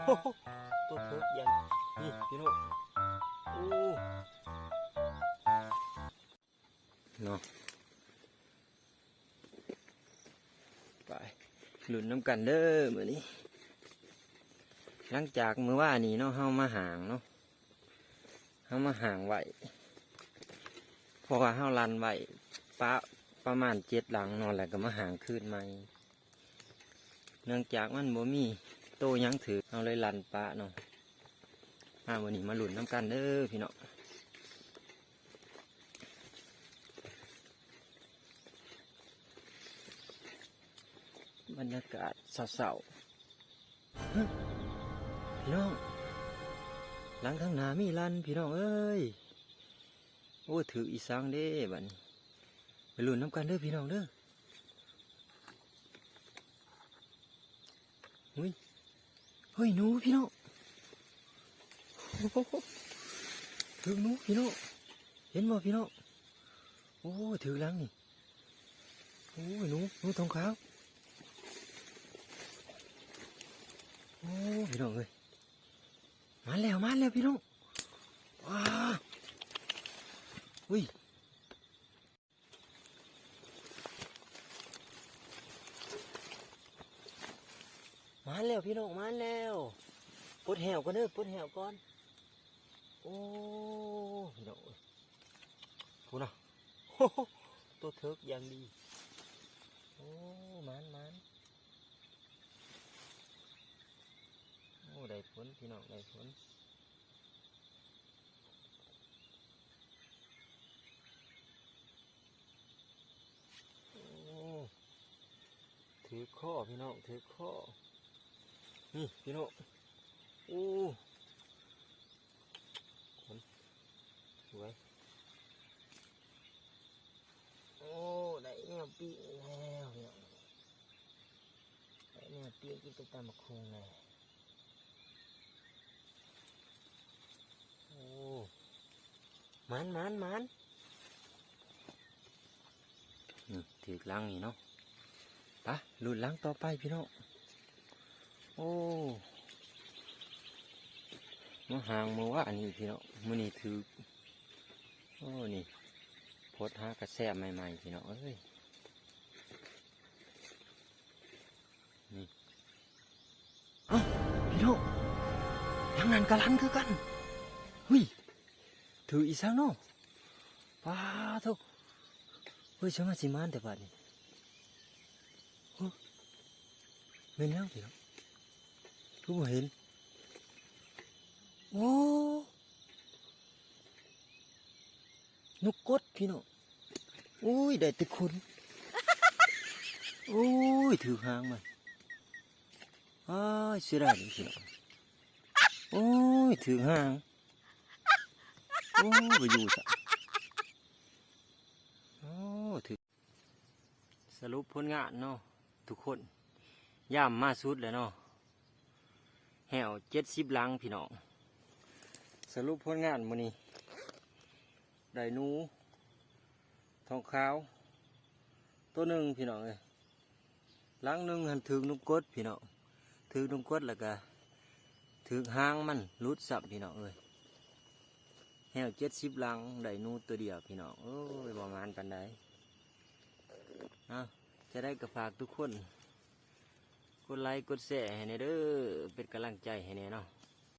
ໂອ້ໂຫ ຕົວເຖິກຢ່າງນີ້ພີ່ນ້ອງ ໂອ້ ເນາະ ໄປລຸ້ນນຳກັນເດີມື້ນີ້. ຫຼັງຈາກມື້ວານນີ້ເນາະ ເຮົາມາຫາງເນາະ ເຮົາມາຫາງໄວ້ ເພາະວ່າເຮົາລັນໄວ້ປະ ປະມານເຈັດຫຼັງເນາະ ແລ້ວກໍມາຫາງຄືນໃໝ່. ເນື່ອງຈາກມັນບໍ່ມີໂຕຫຍັງຖືກ ເຮົາເລີຍລັນປະເນາະ. ມາມື້ນີ້ມາລຸ້ນນຳກັນເດີພີ່ນ້ອງ. ບັນຍາກາດເຊົ້າໆ ຮຶ ພີ່ນ້ອງ ຫຼັງທາງໜ້າມີລັນ ພີ່ນ້ອງເອີຍ. ໂອ້ ຖືກອີສັງເດ້ບັດນີ້ ໄປລຸ້ນນຳກັນເດີພີ່ນ້ອງເດີ. ຫຸຍ ເຮີ້ຍ ໜູພີ່ນ້ອງ ໂອ້ໂຫ ຖືກໜູພີ່ນ້ອງ ເຫັນບໍ່ພີ່ນ້ອງ? ໂອ້ ຖືກຫຼັງນີ້ ໂອ້ຍ ໜູ ໜູທອງຂາວ ໂອ້ ພີ່ນ້ອງເອີຍ ມາແລ້ວ ມາແລ້ວພີ່ນ້ອງ ວ້າ ອຸ້ຍ ມາແລ້ວພີ່ນ້ອງ ມາແລ້ວ ປົດແຫ້ວກ່ອນເດີ ປົດແຫ້ວກ່ອນ. ໂອ້ ພີ່ນ້ອງເອີຍ ພຸ້ນນະ ໂອ້ໂຫ ຕົວເຖິກຢ່າງດີ ໂອ້ ໝານໆ ໂອ້ ໄດ້ຜົນພີ່ນ້ອງ ໄດ້ຜົນ. ໂອ້ ຖືກຄໍພີ່ນ້ອງ ຖືກຄໍ ນີ້ພີ່ນ້ອງ ໂອ້ ສວຍ ໂອ້ ໄດ້ແນວປີ້ງແລ້ວພີ່ນ້ອງ ໄດ້ແນວປີ້ງກິນກັບຕຳບັກຫຸ່ງແລ້ວ. ໂອ້ ໝານ ໝານ ໝານ ອືມ ຖືກຫຼັງນີ້ເນາະ ໄປ ລຸ້ນຫຼັງຕໍ່ໄປພີ່ນ້ອງ. ໂອ້ ມາຫາງມື້ວານນີ້ພີ່ນ້ອງ ມື້ນີ້ຖືກ ໂອ້ ນີ້ ພົດຫາກະແຊມໃໝ່ໆ ພີ່ນ້ອງເອີຍ. ນີ້ ເອົ້າ ພີ່ນ້ອງ ທາງນັ້ນກະລັນຄືກັນ ຫຸຍ ຖືກອີກສັງເນາະ ປາໂທ້ ເຮີ້ຍ ສະມາຊິມານແຕ່ບາດນີ້ ໂອ້ ແມ່ນຫຍັງພີ່ນ້ອງ ຄືບໍ່ເຫັນ ໂອ້ ນົກກົດພີ່ນ້ອງ ໂອ້ຍ ໄດ້ແຕ່ຂົນ ໂອ້ຍ ຖືກຫາງມັນ ອ້າຍ ເສຍດາຍເດ້ພີ່ນ້ອງ ໂອ້ຍ ຖືກຫາງ ໂອ້ຍ ບໍ່ຢູ່ຊະ ໂອ້ ຖືກ ສະຫຼຸບຜົນງານເນາະທຸກຄົນ ຢາມມາສຸດແລ້ວເນາະ ແຫ້ວເຈັດສິບຫຼັງພີ່ນ້ອງ ສະຫຼຸບຜົນງານມື້ນີ້ ໄດ້ໜູທອງຂາວໂຕໜຶ່ງພີ່ນ້ອງເອີຍ ຫຼັງໜຶ່ງຫັ້ນຖືກນົກກົດພີ່ນ້ອງ ຖືກນົກກົດແລ້ວກະຖືກຫາງມັນຫຼຸດຊ້ຳພີ່ນ້ອງເອີຍ ແຫ້ວເຈັດສິບຫຼັງໄດ້ໜູໂຕດຽວພີ່ນ້ອງເອີຍ ບໍ່ໝານປານໃດ. ເອົ້າ ຈະໄດ້ກະຝາກທຸກຄົນ ກົດໄລກົດແຊໃຫ້ແດ່ເດີ ເປັນກຳລັງໃຈໃຫ້ແດ່ເນາະ